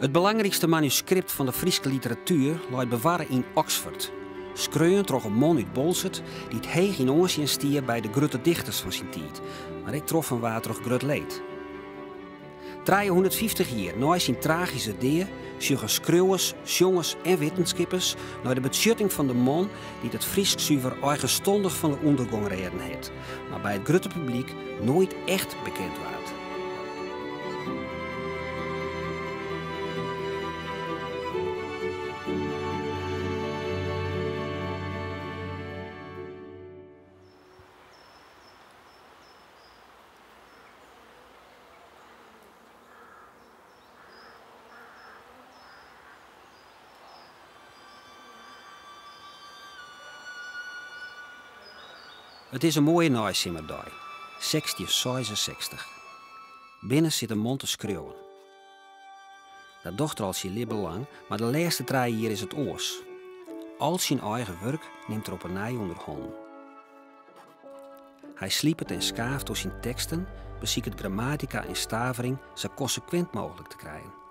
It belangrykste manuskript fan de Fryske literatuer leit bewarre yn Oxford, skreaun troch in man út Boalsert dy't heech yn oansjen stie by de grutte dichters fan syn tiid, mar ek troffen waard troch grut leed. 350 jier nei syn tragyske dea sjogge skriuwers, sjongers en wittenskippers nei de betsjutting fan de man dy't it Frysk suver eigenstondich fan de ûndergong rêden hat, mar by it grutte publyk noait echt bekend waard. It is in moaie neisimmerdei, 1666. Binnen sit in man te skriuwen. Dat docht er al syn libben lang, mar de lêste trije jier is it oars. Al syn eigen wurk nimt er op 'e nij ûnder hannen. Hy slipet en skaaft oer syn teksten, besiket grammatika en stavering sa konsekwint mooglik te krijen.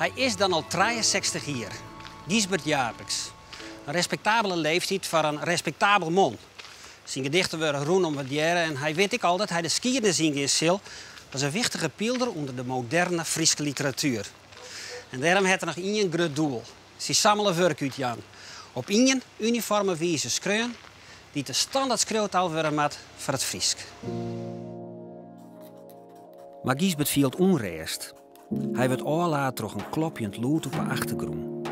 Hy is dan al 63 jier, Gysbert Japicx. In respektabele leeftyd foar in respektabel man. Syn gedichten wurde rûnom wurdearre en hy wit ek al dat hy de skiednis yngean sil as in wichtige pylder ûnder de moderne Fryske literatuer. En dêrom hat er noch ien grut doel, syn sammele wurk útjaan, op ien uniforme wize skreaun, dy't de standert skriuwtaal wurde moat foar it Frysk. Mar Gysbert fielt ûnrêst. Hy wurdt ôflaat troch in klopjend lûd op 'e achtergrûn.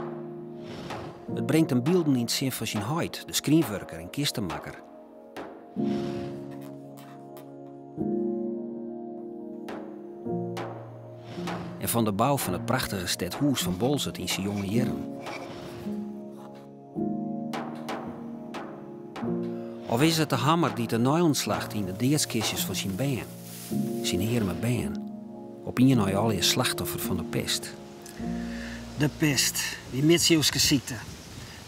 It bringt him bylden yn 't sin fan syn heit, de skrynwurker en kistemakker. En fan de bou fan it prachtige stedhûs fan Boalsert yn syn jonge jierren. Of is it de hammer dy't de neilen slacht yn de deadskistjes fan syn bern, syn earme bern, op ien nei allegear slachtoffer fan de pest? De pest, dy midsiuwske sykte.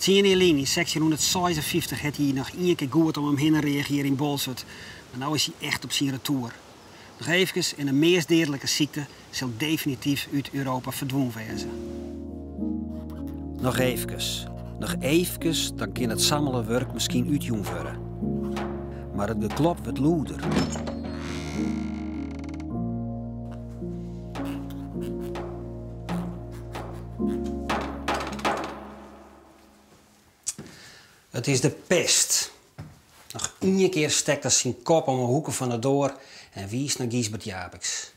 Tsien jier lyn, yn 1656, hat hy noch ien kear goed om him hinne reage hjir yn Boalsert, mar no is hy echt op syn retoer. Noch eefkes en de meast deadlike sykte sil definityf út Europa ferdwûn wêze. Noch eefkes, noch eefkes, dan kin it sammele wurk miskien útjûn wurde. Mar it geklop wurdt lûder. It is de pest. Noch ien kear stekt er syn kop om 'e hoeke fan 'e doar en wiist nei Gysbert Japicx.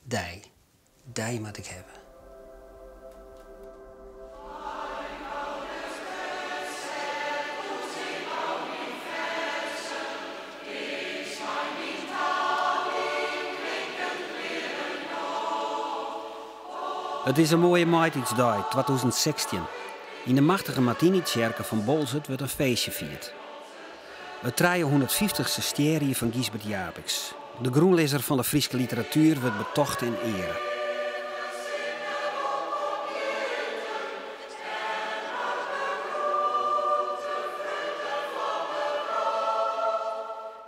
Dy, dy moat ik hawwe. It is in moaie maitiidsdei 2016. Yn de machtige Martinitsjerke fan Boalsert wurdt in feestje fierd. It trijehûndertfyftichste stjerjier fan Gysbert Japicx, de grûnlizzer fan de Fryske literatuer, wurdt betocht en eare.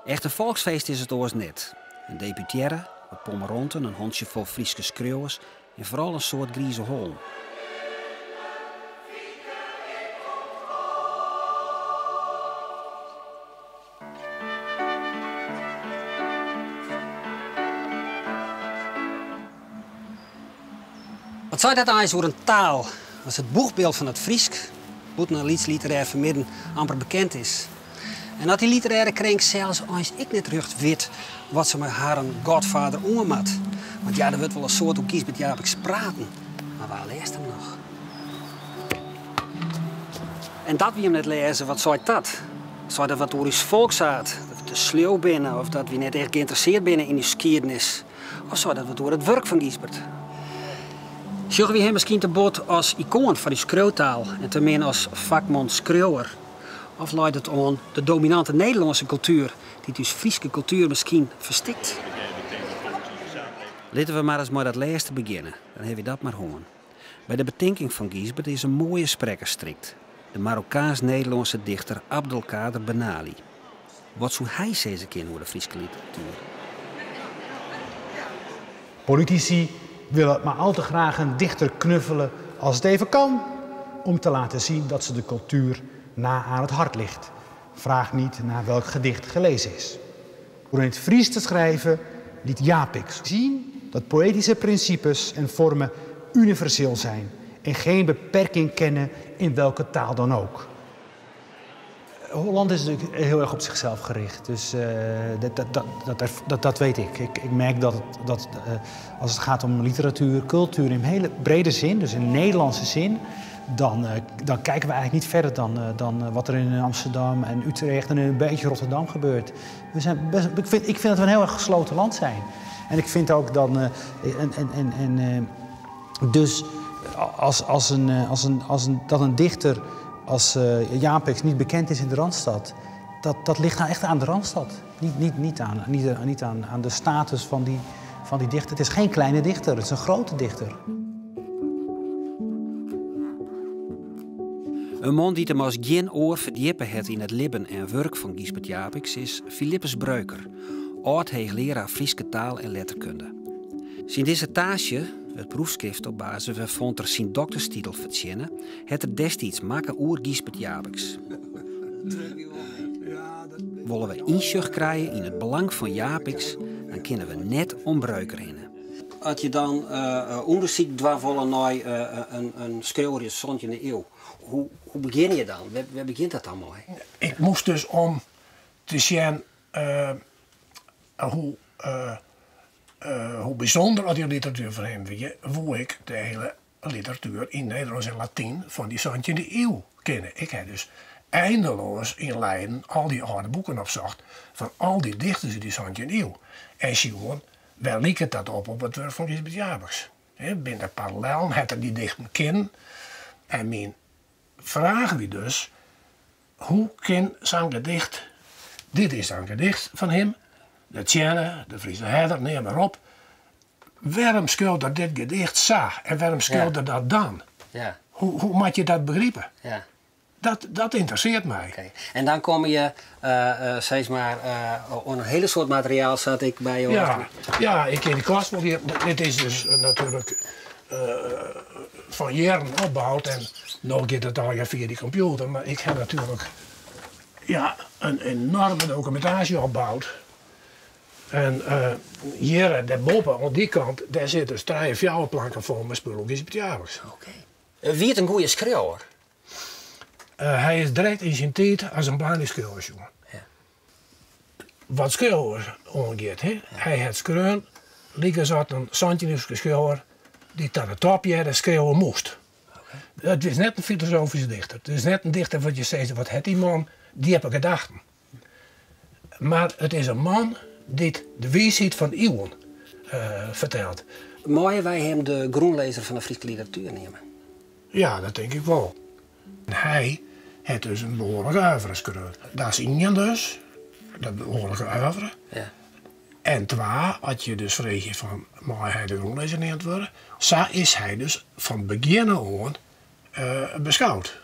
Echt in folksfeest is it oars net. In deputearre, wat pommeranten, in hantsjefol Fryske skriuwers en foaral in soad grize hollen. Wat seit dat eins oer in taal as it boechbyld fan it Frysk bûten in lyts literêr fermidden amper bekend is? En dat dy literêre kring sels eins ek net rjocht wit wat se mei harren godvader oan moat. Want ja, der wurdt wol in soad oer Gysbert Japicx praten, mar wa lêst him noch? En dat wy him net lêze, wat seit dat? Seit dat wat oer ús folksaard, dat we te sleau binne of dat wy net echt geïnteresseerd binne yn ús skiednis? Of seit dat wat oer it wurk fan Gysbert? Sjogge wy him miskien te bot as ikoan foar ús skriuwtaal en te min as fakman skriuwer? Of leit it oan de dominante Nederlânske kultuer dy't ús Fryske kultuer miskien ferstikt? Litte we mar ris mei dat lêste begjinne, dan hawwe wy dat mar hân. By de betinking fan Gysbert is in moaie sprekker strikt. De Marokkaans-Nederlânske dichter Abdelkader Benali. Wat soe hy sizze kinne oer de Fryske literatuer? Politici willen maar al te graag een dichter knuffelen als het even kan, om te laten zien dat ze de cultuur na aan het hart ligt. Vraag niet naar welk gedicht gelezen is. Door in het Fries te schrijven liet Japix zien dat poëtische principes en vormen universeel zijn en geen beperking kennen in welke taal dan ook. Holland is natuurlijk heel erg op zichzelf gericht. Dus dat, dat, dat, dat, dat, weet ik. Ik, ik merk dat, het, dat als het gaat om literatuur, cultuur in hele brede zin, dus in Nederlandse zin, dan, dan kijken we eigenlijk niet verder dan, dan wat er in Amsterdam en Utrecht en een beetje Rotterdam gebeurt. We zijn best, ik vind dat we een heel erg gesloten land zijn. En ik vind ook dan. En dus als een, dat een dichter als Japix niet bekend is in de Randstad, dat ligt nou echt aan de Randstad. Niet, niet, niet, aan, niet, niet aan, aan de status van die dichter. Het is geen kleine dichter, het is een grote dichter. In man dy't him as gjin oar ferdjippe hat yn it libben en wurk fan Gysbert Japicx is Philippus Breuker, âld-heechlearaar Fryske taal en letterkunde. Syn dissertaasje, it proefskrift op basis wêrfan't er syn dokterstitel fertsjinne, hat er destiids makke oer Gysbert Japicx. Wolle we ynsjoch krije yn it belang fan Japicx, dan kinne we net om Breuker hinne. As je dan ûndersyk dwaan wolle nei in skriuwer yn de 17e iuw, hoe begjinne je dan? Wêr begjint dat dan mei? Ik moast dus om te sjen hoe bysûnder dy literatuer foar him wie, woe ik de hiele literatuer yn Nederlânsk en Latyn fan dy 17e iuw kenne. Ik ha dus eindeloas yn Leiden al dy âlde boeken opsocht fan al dy dichters út dy 17e iuw. En sjoen, wêr liket dat op op it wurk fan Gysbert Japicx? Binne der parallellen? Hat er dy dichten kinnen? En myn fraach wie dus, hoe kin sa'n gedicht, dit is in gedicht fan him, de Tsjerne, de Friese Herder, neam mar op. Wêrom skreau er dit gedicht sa en wêrom skreau er dat dan? Hoe moatte je dat begripe? Dat ynteressearret my. Oké. En dan komme je, sis mar, oan in hiele soad materiaal sa't ik by jo. Ja, ik kin de kast wol hier. Dit is dus natuerlik fan jierren opboud en no giet it allegear fia dy kompjûter, mar ik ha natuerlik, ja, in enoarme dokumintaasje opboud. En hjir, dêrboppe, oan dy kant, dêr sit dus trije, fjouwer planken fol mei spul Gysbert Japicx. Oké. Wie it in goede skriuwer? Hy is direkt yn syn tiid as in belangrike skriuwer sjoen. Wat skriuwer oangiet, hè. Hy hat skreaun lykas as in 17e-iuwske skriuwer dy't ta de top hearde skriuwe moast. It is net in filosofyske dichter. It is net in dichter wat je sizze, wat hat dy man djippe gedachten. Mar it is in man dy't de wiisheid fan iuwen fertelt. Meie wy him de grûnlizzer fan de Fryske literatuer neame? Ja, dat tink ik wol. Hy hat dus in behoarlike oeuvre skreaun. Dat is ien dus, dat behoarlike oeuvre. En twa, as je dus freegje fan mei hy de grûnlizzer neamd wurde, sa is hy dus fan begjin oan beskoud.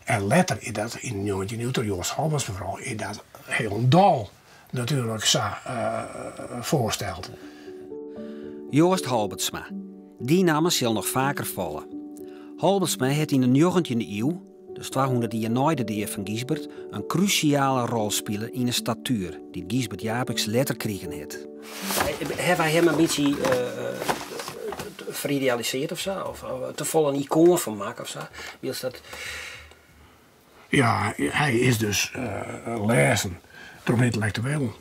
En letter is dat yn 19e iuw, Joast Halbertsma foaral, is dat hielendal natuerlik sa foarsteld. Joast Halbertsma. Dy namme sil noch faker falle. Halbertsma hat yn de 19e iuw, dus 200 jier nei de dea fan Gysbert, in krúsjale rol spile yn 'e statuer dy't Gysbert Japicx letter krigen hat. Hawwe wy him in bytsje feridealisearre of sa? Of te folle in ikoan fan makke of sa? Wylst dat... Ja, hy is dus lêzen troch yntellektuelen.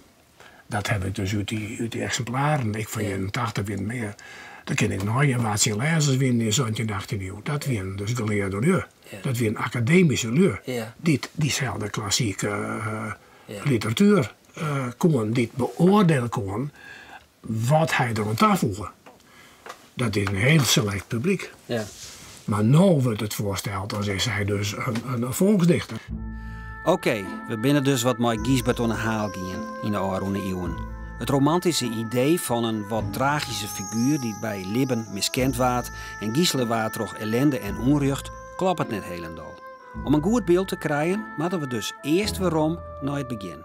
Dat ha ik dus út dy eksimplaren. Ik fan 81 wie mear. Dat kin ik neigean wa't syn lêzers wienen yn 17e, 18e iuw. Dat wienen dus gelearde lju. Dat wienen akademyske lju. Dy't dyselde klassike literatuer koenen, dy't beoardiele koenen wat hy deroan tafoege. Dat is in hiel selekt publyk. Mar no wurdt it foarsteld as is hy dus in folksdichter. Oké, we binne dus wat mei Gysbert oan 'e haal gien yn de ôfrûne iuwen. It romantyske idee fan in wat tragyske figuer dy't by libben miskend waard en gisele waard troch ellinde en ûnrjocht, kloppet net hielendal. Om in goed byld te krijen, moatte we dus earst werom nei it begjin.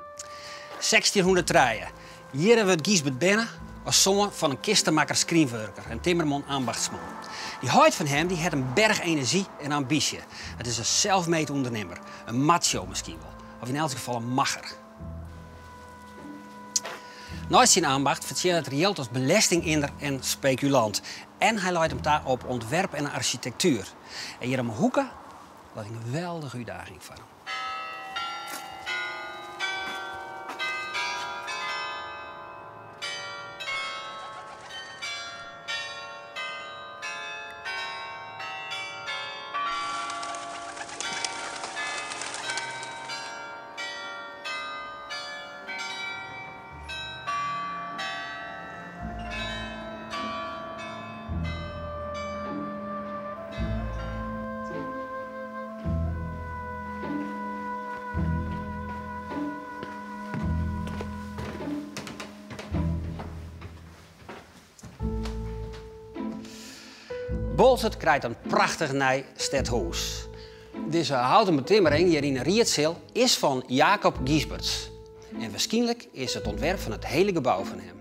1603. Hjirre wurdt Gysbert berne as soan fan in kistemakker skrynwurker en timmerman ambachtsman. Dy heit fan him dy hat in berch enerzjy en ambysje. It is in self-made ûndernimmer, in macho miskien wol, of yn elts gefal in macher. Neist syn ambacht fertsjinnet er jild as belestinginner en spekulant. En hy leit him ta op ûntwerp en arsjitektuer. En hjir om 'e hoeke leit in geweldige útdaging foar him. Boalsert krijt in prachtich nij stedhûs. Dizze houten betimmering hjir yn 'e riedseal is fan Jacob Gysberts. En wierskynlik is it ûntwerp fan it hiele gebou fan him.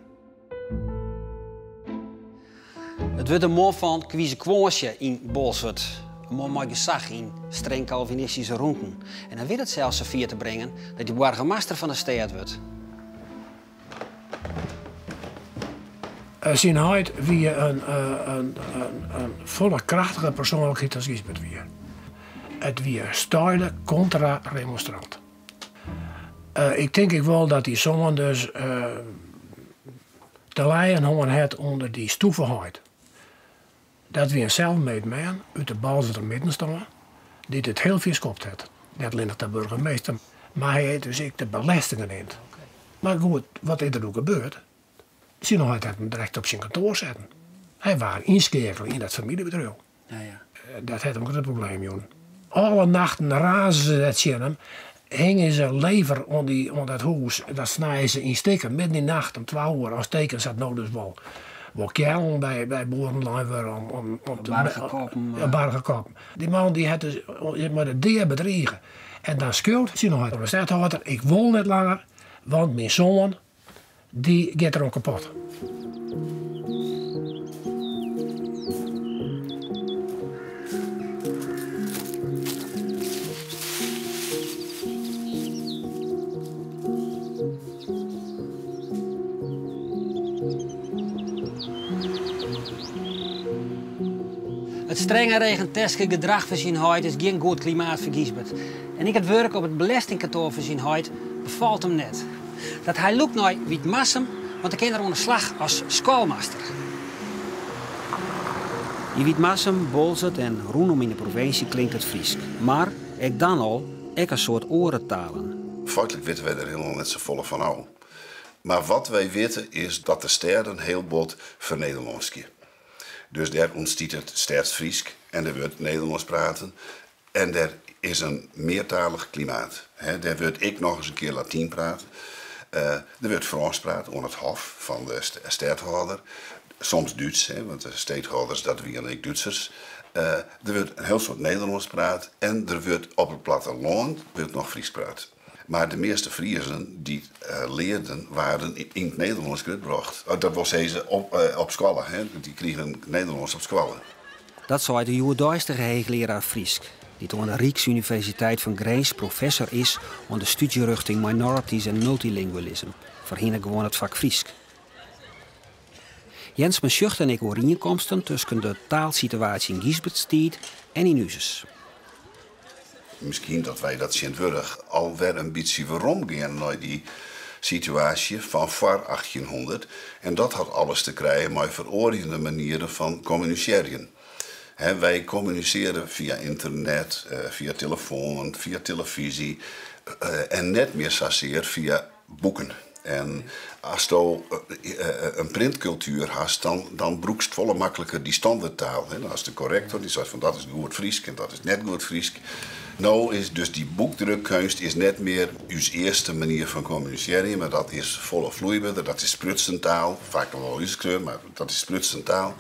It wurdt in man fan kwizekwânsje yn Boalsert. In man mei gesach yn streng kalvinistyske rûnten. En hy wit it sels safier te bringen dat hy boargemaster fan de stêd wurdt. Syn heit wie in folle krachtiger persoanlikheid as Gysbert wie. It wie in steile kontra-remonstrant. Ik tink ek wol dat dy soan dus te lijen hân hat ûnder dy stûfeheid. Dat wie in self-made man út de Boalserter middenstân dy't it hiel fier skopt hat. Net allinnich ta burgemeester, mar hy hat dus ek de belestingen ind. Mar goed, wat is der doe gebeurd? Syn heit hat him direkt op syn kantoar setten. Hy waard ynskeakele yn dat famyljebedriuw. Dat hat him grutte problemen jûn. Alle nachten raze se dêr tsjin him, hingje se lever oan dy, oan dat hûs. Dat snije se yn stikken, midden yn de nacht om twa oere, as teken sa't no dus wol, wol keallen by, by boeren lein wurde om, om, om te Bargekoppen. Ja, bargekoppen. Dy man dy hat dus mei de dea bedrige. En dan skriuwt syn heit oan de stedhâlder, ik wol net langer, want myn soan Dy giet deroan kapot. It strenge reginteske gedrach fan syn heit is gjin goed klimaat foar Gysbert. En ek it wurk op it belestingkantoar fan syn heit befalt him net. Dat hy lûkt nei Wytmarsum, want dêr kin er oan de slach as skoalmaster. Yn Wytmarsum, Boalsert en rûnom yn de provinsje klinkt it Frysk, mar ek dan al ek in soad oare talen. Feitlik witte wy der hielendal net safolle fan ôf. Mar wat wy witte is dat de stêden hiel bot fernederlânskje. Dus dêr ûntstiet it Stêdsfrysk en der wurdt Nederlânsk praten. En der is in meartalich klimaat. Dêr wurdt ek nochris in kear Latyn praat. Der wurdt Frânsk praat oan it hof fan de stêdhâlder. Soms Dútsk, want de steedhâlders dat wiene ek Dútsers. Der wurdt in hiel soad Nederlânsk praat en der wurdt op it plattelân wurdt noch Frysk praat. Mar de measte Friezen dy't learden waarden yn it Nederlânsk grutbrocht. Dat wol sizze op skoalle, dy krigen Nederlânsk op skoalle. Dat seit de hjoeddeistige heechlearaar Frysk, dy't oan de Ryksuniversiteit fan Grins professor is oan de stúdzjerjochting Minorities and Multilingualism, foarhinne gewoan it fak Frysk. Jensma sjocht dan ek oerienkomsten tusken de taalsituaasje yn Gysberts tiid en yn uzes. Miskien dat wy dat tsjintwurdich al wer in bytsje weromgean nei dy situaasje fan foar 1800 en dat hat alles te krijen mei feroarjende manieren fan kommunisearjen. Wy kommunisearje fia ynternet, fia telefoan, fia telefyzje en net mear sasear fia boeken. En asto in printkultuer hast, dan brûkst folle makliker dy standerttaal. Dan hast in korrektor dy seit fan dat is goed Frysk en dat is net goed Frysk. No is dus dy boekdrukkeunst is net mear ús earste manier fan kommunisearjen, mar dat is folle floeiberder, dat is sprutsen taal, faak noch wol útskreaun, mar dat is sprutsen taal.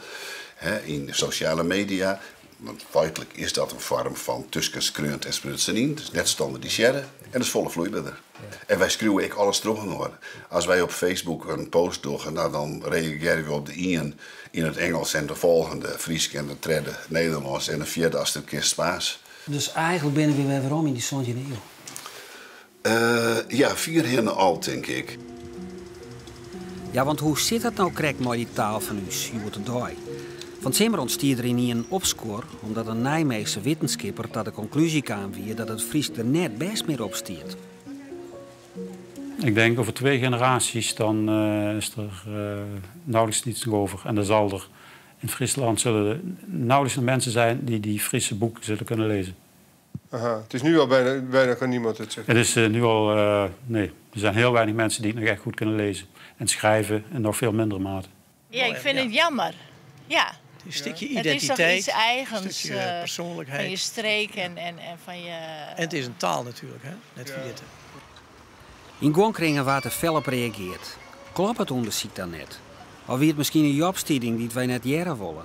Yn sosjale media. Want feitlik is dat in foarm fan tusken skreaun en sprutsen yn. Dus net standerdisearre en dat is folle floeiberder. En wy skriuwe ek alles trochinoar. As wy op Facebook in post dogge, nou, dan reagearje we op de ien yn it Ingelsk en de folgjende Frysk en de tredde Nederlânsk en de fjirde as it kin Spaansk. Dus eigentlik binne we wer werom yn dy santjinde iuw. Ja, fierhinne al, tink ik. Ja, want hoe sit dat no krekt mei dy taal fan ús hjoed-de-dei? Fan 't simmer ûntstie der ynienen opskuor omdat in Nijmeegse wittenskipper ta de konklúzje kaam wie dat it Frysk der net bêst mear op stiet. Ik denk over twee generaties dan is der nauwelijks niets nog over. En dan zal er in Friesland zullen nauwelijks nog mensen zijn die die Friese boeken zullen kunnen lezen. Aha, het is nu al bijna, bijna kan niemand het zeggen. Het is uh, nu al, uh, nee, er zijn heel weinig mensen die het nog echt goed kunnen lezen. En schrijven in nog veel mindere mate. Ja, ik vind het jammer. Ja. Een stukje identiteit. Het is toch iets eigens. Een stukje eh, persoonlijkheid. Van je streek en, en, en van je... En het is een taal natuurlijk, hè? Net ja. vergeten. Yn guon kringen waard der fel op reageard. Kloppet it ûndersyk dan net? Of wie it miskien in jobstiding dy't wy net hearre wolle?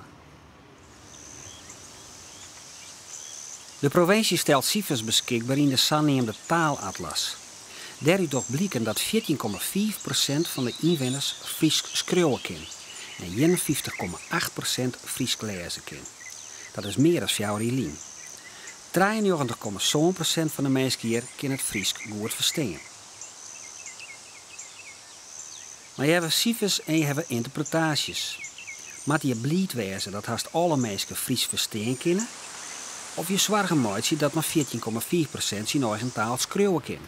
De provinsje stelt sifers beskikber yn de saneamde taalatlas. Dêrút docht bliken dat 14,5% fan de ynwenners Frysk skriuwe kin en 51,8% Frysk lêze kin. Dat is mear as fjouwer jier lyn. 93,7% fan de minsken hjir kin it Frysk goed ferstean. Mar je hawwe sifers en je hawwe ynterpretaasjes. Moatte je bliid wêze dat hast alle minsken Frysk ferstean kinne? Of je soargen meitsje dat mar 14,5% syn eigen taal skriuwe kin?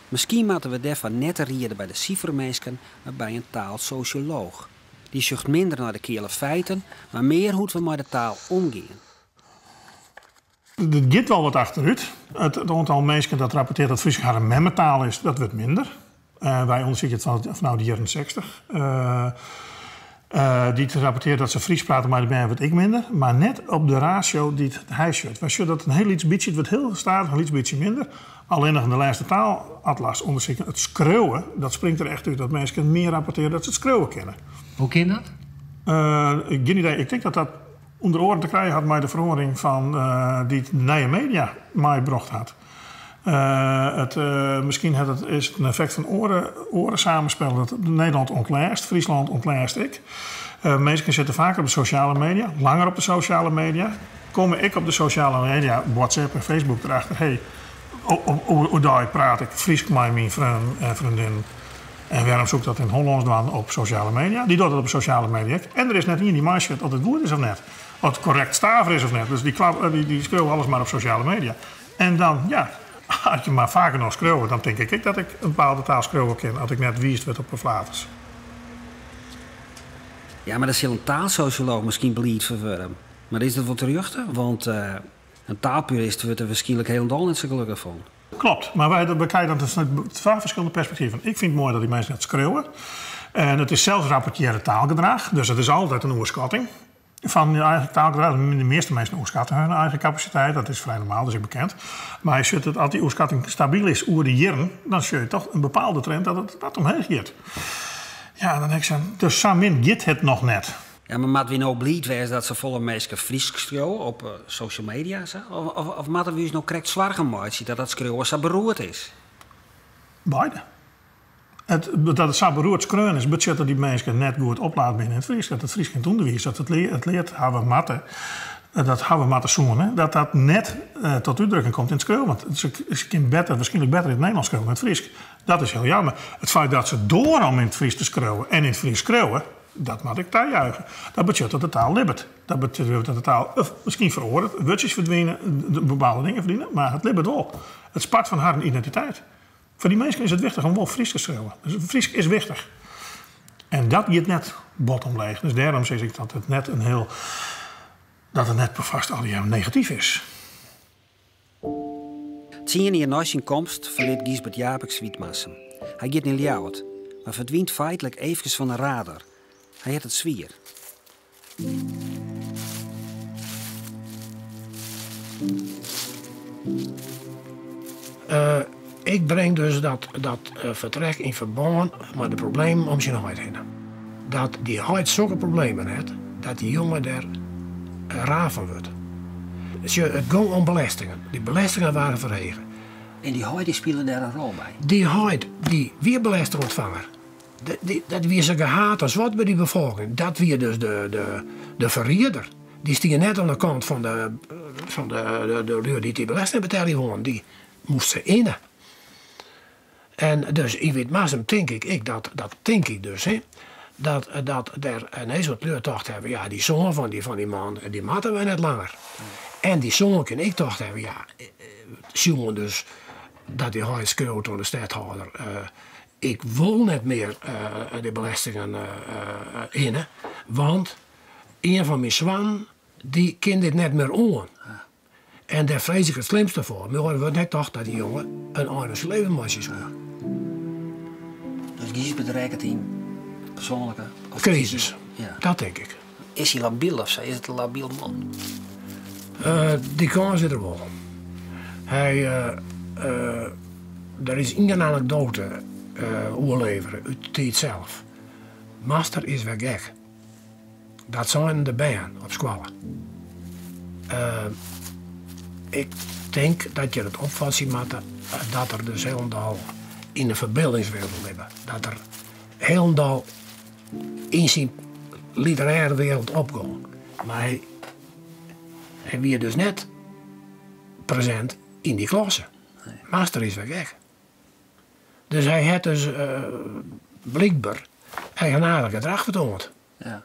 Miskien moatte we dêrfoar net te riede by de siferminsken, mar by in taalsosjolooch. Dy sjocht minder nei de keale feiten, mar mear hoe't we mei de taal omgean. It giet wol wat achterút. It oantal minsken dat rapportearret dat Frysk harren memmetaal is, dat wurdt minder. Wy ûndersykje it fanôf de jierren 60. Dy't rapportearje dat se Frysk prate mei de bern wurdt ek minder, mar net op de ratio dy't hy sjocht. Wy sjogge dat in hiel lyts bytsje, it wurdt hiel stadich in lyts bytsje minder. Allinnich yn de lêste taalatlas ûndersiken, it skriuwen, dat springt der echt út dat minsken mear rapportearje dat se it skriuwe kinne. Hoe kin dat? Gjin idee. Ik tink dat dat ûnder oaren te krijen hat mei de feroaring fan dy't de nije media meibrocht hat. It, miskien hat it, is it in effekt fan oare, oare samenspel. Dat Nederlân ûntlêst, Fryslân ûntlêst ek. Minsken sitte faker op de sosjale media, langer op de sosjale media. Komme ek op de sosjale media, WhatsApp en Facebook derachter, hey, oerdei praat ik Frysk mei myn freonen en freondinnen. En wêrom soe ik dat yn it Hollânsk dwaan op sosjale media? Dy docht it op sosjale media ek. En der is net ien dy't meisjocht oft it goed is of net. Oft it korrekt stavere is of net. Dus dy, dy skriuwe alles mar op sosjale media. En dan, ja, as je mar faak genôch skriuwe, dan tink ik ek dat ik in bepaalde taal skriuwe kin as ik net wiisd wurd op 'e flaters. Ja, mar dêr sil in taalsosjolooch miskien bliid foar wurde. Mar is dat wol terjochte? Want in taalpurist wurdt der wierskynlik hielendal net sa gelokkich fan. Klopt, mar wy bekijke dat dus twa ferskillende perspektiven. Ik fyn it moai dat dy minsken it skriuwe. En it is sels rapportearre taalgedrach, dus it is altyd in oerskatting fan je eigen taalgedrach. De measte minsken oerskatte hun eigen kapasiteit, dat is frij normaal, dat is ek bekend. Mar je sjocht dat as dy oerskatting stabyl is oer de jierren, dan sjoch je toch in bepaalde trend dat it wat omheech giet. Ja, dan ha ik sein, dus sa min giet it noch net. Ja, mar moatte wy no bliid wêze dat safolle minsken Frysk skriuwe op social media en sa? Of, of, of moatte we ús no krekt soargen meitsje dat dat skriuwen sa beroerd is? Beide. It, dat it sa beroerd skreaun is, betsjut dat dy minsken net goed oplaat binne yn it Frysk. Dat it Frysk yn it ûnderwiis, dat it it leard hawwe moatte, dat hawwe moatte soene, dat dat net tot útdrukking komt yn it skriuwen. Want se, se kinne better, wierskynlik better yn it Nederlânsk skriuwe dan yn it Frysk. Dat is hiel jammer. It feit dat se doare om yn it Frysk te skriuwen en yn it Frysk skriuwe, dat moat ik tajuiche. Dat betsjut dat de taal libbet. Dat betsjut dat de taal miskien feroaret, wurdsjes ferdwine, bepaalde dingen ferdwine, mar it libbet wol. It is part fan harren identiteit. Foar dy minsken is it wichtich om wol Frysk te skriuwen. Dus Frysk is wichtich. En dat giet net bot omleech. Dus dêrom sis ik dat it net in hiel dat it net perfoarst allegear negatyf is. Tsien jier nei syn komst ferlit Gysbert Japicx Wytmarsum. Hy giet nei Ljouwert, mar ferdwynt feitlik eefkes fan de radar. Hy hat it swier. Uh, ik bring dus dat, dat uh, fertrek yn ferbân mei de problemen om syn heit hinne. Dat dy heit sokke problemen hat, dat dy jonge dêr raar fan wurdt. Sjoch, it gong om belestingen. Dy belestingen waarden ferhege. En dy heit dy spile dêr in rol by? Dy heit dy wie belestingûntfanger. Dat wie sa gehaat as wat by dy befolking. Dat wie dus de ferrieder. Dy stie net oan de kant fan de, fan de, de lju dy't dy belesting betelje woenen. Dy moast se inne. En dus yn Wytmarsum tink ik ek dat, dat tink ik dus, hè, dat, dat der in hiel soad lju tocht hawwe, ja, dy soan fan dy, fan dy man, dy moatte wy net langer. En dy soan kin ek tocht hawwe, ja, sjoen dus dat dy heit skriuwt oan de stedhâlder, ik wol net mear de belestingen inne, want ien fan myn soannen, dy kin dit net mear oan. En dêr frees ik it slimste foar. Mei oare wurden, hy tocht dat dy jonge in ein oan syn leven meitsje soe. Dus Gysbert rekket yn persoanlike krisis. Ja. Dat tink ik. Is hy labyl of sa? Is it in labyl man? Dy kâns is der wol. Hy, der is ien anekdoate oerlevere út de tiid sels. Master is wer gek. Dat seinen de bern op skoalle. Ik tink dat je it opfatsje moatte dat er dus hielendal yn de ferbyldingswereld libbe. Dat er hielendal yn syn literêre wereld opgong. Mar hy, hy wie dus net presint yn dy klasse. Master is wer gek. Dus hy hat dus blykber eigenaardich gedrach fertoand. Ja.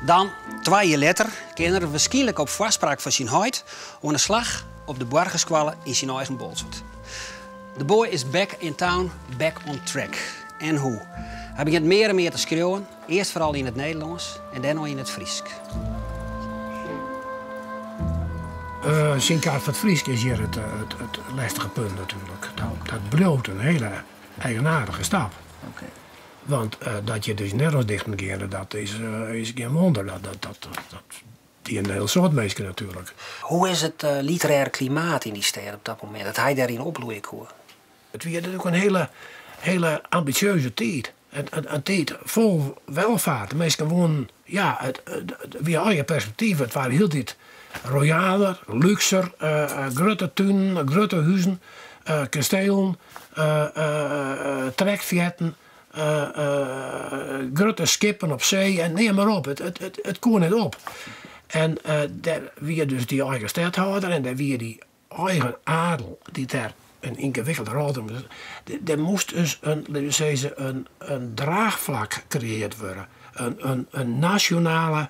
Dan, twa jier letter, kin er wierskynlik op foarspraak fan syn heit oan 'e slach op de boargerskoalle yn syn eigen Boalsert. The boy is back in town, back on track. En hoe? Hy begjint mear en mear te skriuwen, earst foaral yn it Nederlânsk en dêrnei yn it Frysk. Syn kar foar it Frysk is hjir it lêstige punt natuerlik. Dat bliuwt in hiele eigenaardige stap. Want dat je dus Nederlânsk dichten geane, dat is gjin wûnder. Dat Die in hiel soad minsken natuerlik. Hoe is it literêre klimaat yn dy stêd op dat momint, dat hy dêryn opbloeie koe? It wie natuerlik in hiele, hiele ambisjeuze tiid. In tiid fol welvaart. De minsken woenen, ja, it wie allegear perspektyf. It waard hieltyd royaler, lúkser, grutte tunen, grutte huzen, kastelen, trekfearten. Grutte skippen op see en neam mar op. It koe net op. En dêr wie dus dy eigen stedhâlder en dêr wie dy eigen adel dy't dêr in yngewikkelde rol yn. Der moast dus in, litte we sizze, in draachflak kreëard wurde. In nasjonale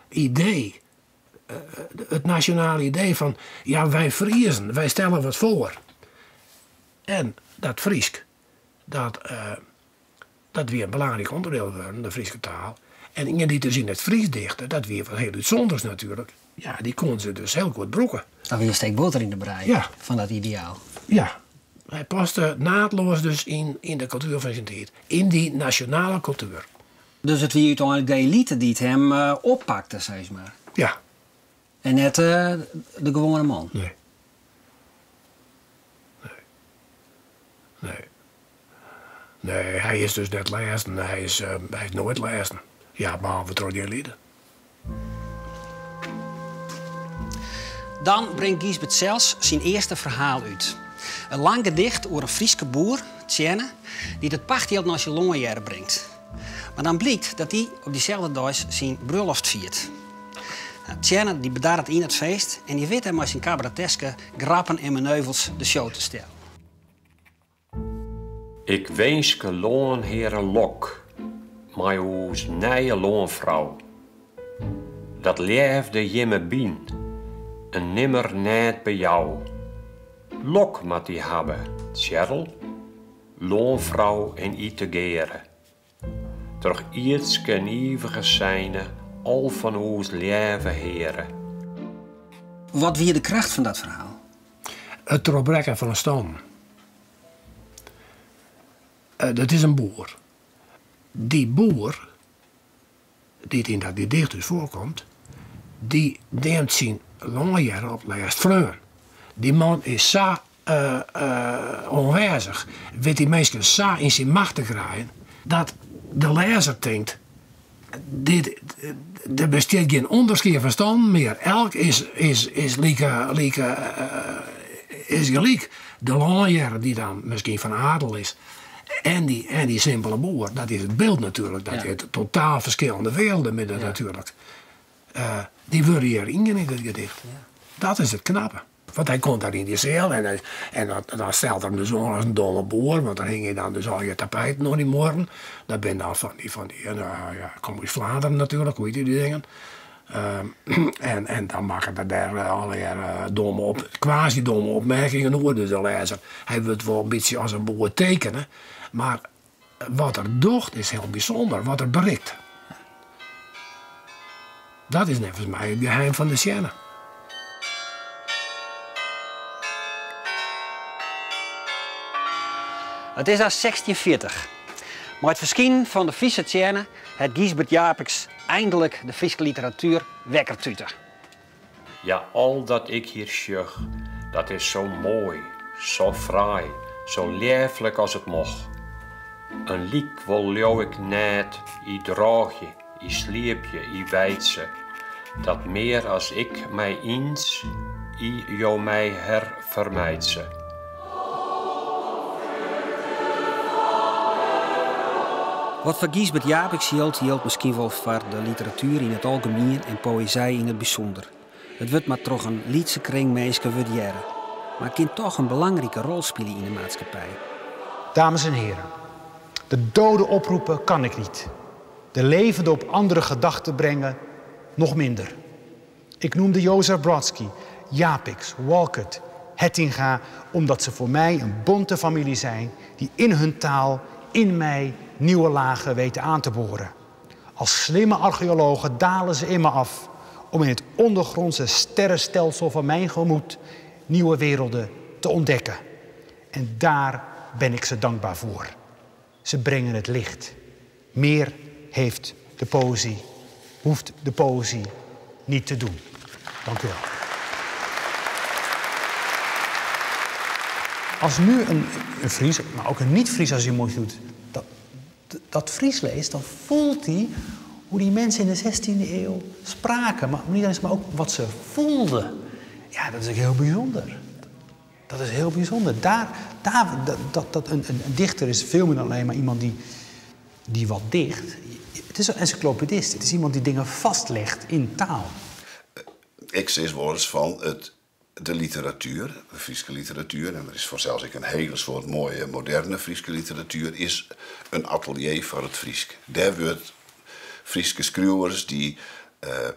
idee. It nasjonale idee fan, ja wy Friezen, wy stelle wat foar. En dat Frysk. Dat, dat wie in belangryk ûnderdiel wurden, de Fryske taal. En ien dy't dus yn it Frysk dichte, dat wie wat hiel útsûnders natuerlik. Ja, dy koenen se dus hiel goed brûke. Dat wie in stik botter yn de brij Ja. fan dat ideaal. Ja. Hy paste naadloos dus yn, yn de kultuer fan syn tiid. Yn dy nasjonale kultuer. Dus it wie úteinlik de elite dy't him oppakte, sis mar. Ja. En net de gewoane man. Nee. Nee. Nee. Nee, hy is dus net lêzen. Hy is, hy is noait lêzen. Ja, behalve troch dy elite. Dan bringt Gysbert sels syn earste ferhaal út. In lang gedicht oer in Fryske boer, Tsjerne, dy't it pachtjild nei syn lân hearre bringt. Mar dan blykt dat dy op dyselde deis syn brulloft fiert. Tsjerne dy bedarret yn it feest en dy wit dêr mei syn kabareteske grappen en maneuvels de show te stellen. Ik winske lânheare lok mei ûs nije lânfrou. Dat leafde jimme byn en nimmer nêd bejou. Lok moat dy hawwe, Tsjerl, lânfrou en y tegearre. Troch ierdske en ivige seine al fan ûs leave Heare. Wat wie de kracht fan dat ferhaal? It trochbrekken fan 'e stannen. Dat is in boer. Dy boer, dy't yn dat gedicht dus foarkomt, dy neamt syn lânhear op 't lêst freon. Dy man is sa oanwêzich, wit dy minsken sa yn syn macht te krijen, dat de lêzer tinkt, dit, der bestiet gjin ûnderskie fan stannen mear. Elk is, is, is like, like, is gelyk. De lânhear dy't dan miskien fan adel is en dy, en dy simpele boer, dat is it byld natuerlik. Dat is totaal ferskillende werelden binne dat natuerlik. Dy wurde hjir ien yn dit gedicht. Dat is it knappe. Want hy komt dêr yn dy seal en, en dan stelt er him dus oan as in domme boer, want dan hingje dan dus al je tapijten oan dy muorren. Dat binne dan fan dy, fan dy, no ja, kom út Flaanderen natuerlik, hoe hjit dy dingen. En, en dan makket er dêr allegear domme op, quasi domme opmerkingen oer. Dus de lêzer, hy wurdt wol in bytsje as in boer tekene, mar wat er docht is hiel bysûnder, wat er berikt. Dat is neffens my it geheim fan de sjerne. It is as 1640. Mei it ferskinen fan de Friese Tsjerne hat Gysbert Japicx eindelijk de Fryske literatuer wekker tute. Ja, al dat ik hjir sjoch, dat is so moai, so fraai, so leaflik as it moch. In lyk wol leau ik nêt y drôgje, y sliepje, y weitse, dat mear as ik my iens y jo my herfermeitse. Wat foar Gysbert Japicx jildt, jildt miskien wol foar de literatuer yn it algemien en poëzij yn it bysûnder. It wurdt mar troch in lytse kring minsken wurdearre, mar kin toch in belangrike rol spylje yn de maatskippij. Dames en heren, de doden oproepen kan ik niet. De levenden op andere gedachten brengen nog minder. Ik noemde Joseph Brodsky, Japicx, Walcott, Hettinga, omdat ze voor mij een bonte familie zijn die in hun taal, in mij, nieuwe lagen weten aan te boren. Als slimme archeologen dalen ze in me af om in het ondergrondse sterrenstelsel van mijn gemoed nieuwe werelden te ontdekken. En daar ben ik ze dankbaar voor. Ze brengen het licht. Meer heeft de poëzie, hoeft de poëzie niet te doen. Dank u wel. Als nu een, een Fries, maar ook een niet-Fries als hij mooi doet, dat, dat Fries leest, dan voelt hij hoe die mensen in de 16e eeuw spraken. Maar niet alleen, maar ook wat ze voelden. Ja, dat is ook heel bijzonder. Dat is heel bijzonder. Daar, daar, dat, dat, dat een, een, een dichter is veel meer dan alleen maar iemand die, die wat dicht. Het is een encyclopedist. Het is iemand die dingen vastlegt in taal. Ik sis wolris fan it, de literatuer, de Fryske literatuer, en der is fansels ek in hiele soad moaie moderne Fryske literatuer, is in atelier foar it Frysk. Dêr wurdt Fryske skriuwers dy uh,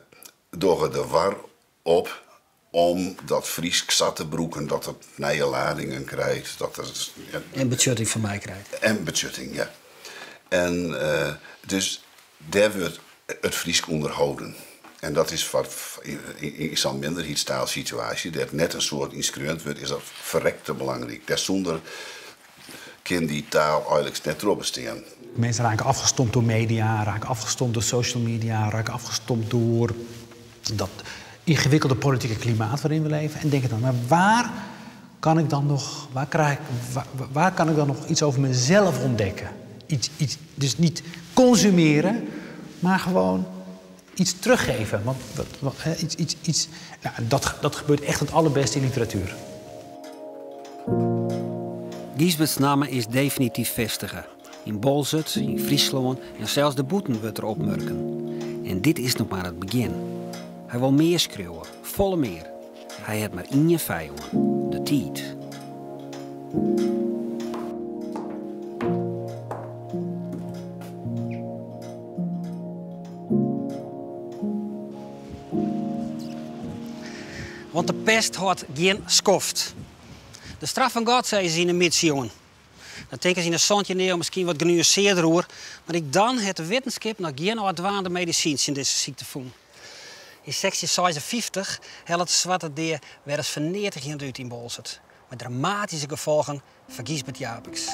dogge de war op om dat Frysk sa te brûken dat it nije ladingen krijt. Dat it, ja, En betsjutting foar my krijt. En betsjutting, ja. En uh, dus dêr wurdt it Frysk ûnderholden. En dat is foar yn sa'n minderheidstaalsituaasje, dêr't net in soad yn skreaun wurdt, is dat ferrekte belangryk. Dêrsûnder kin dy taal eigenlik net trochbestean. Mensen raken afgestompt door media, raken afgestompt door social media, raken afgestompt door dat ingewikkelde politieke klimaat waarin we leven. En denken dan, maar waar kan ik dan nog, waar, krijg ik, waar, waar kan ik dan nog iets over mezelf ontdekken? Iets, iets, dus niet consumeren, maar gewoon iets teruggeven. Want, wat, iets, iets, iets, nou, dat, dat gebeurt echt het allerbeste in literatuur. Gysberts namme is definityf festige. Yn Boalsert, yn Fryslân en sels dêrbûten wurdt er opmurken. En dit is noch mar it begjin. Hy wol mear skriuwe, folle mear. Hy hat mar ien fijân, de tiid. Want de pest hâldt gjin skoft. De straf fan God, sizze se yn de midsiuwen. Dan tinke se yn de santjinde ieu miskien wat genuansearder oer, mar ek dan hat de wittenskip noch gjin ôfdwaande medisyn tsjin dizze sykte fûn. Yn 1656 hellet de Swarte Dea wer ris ferneatigjend út yn Boalsert, mei dramatyske gefolgen foar Gysbert Japicx.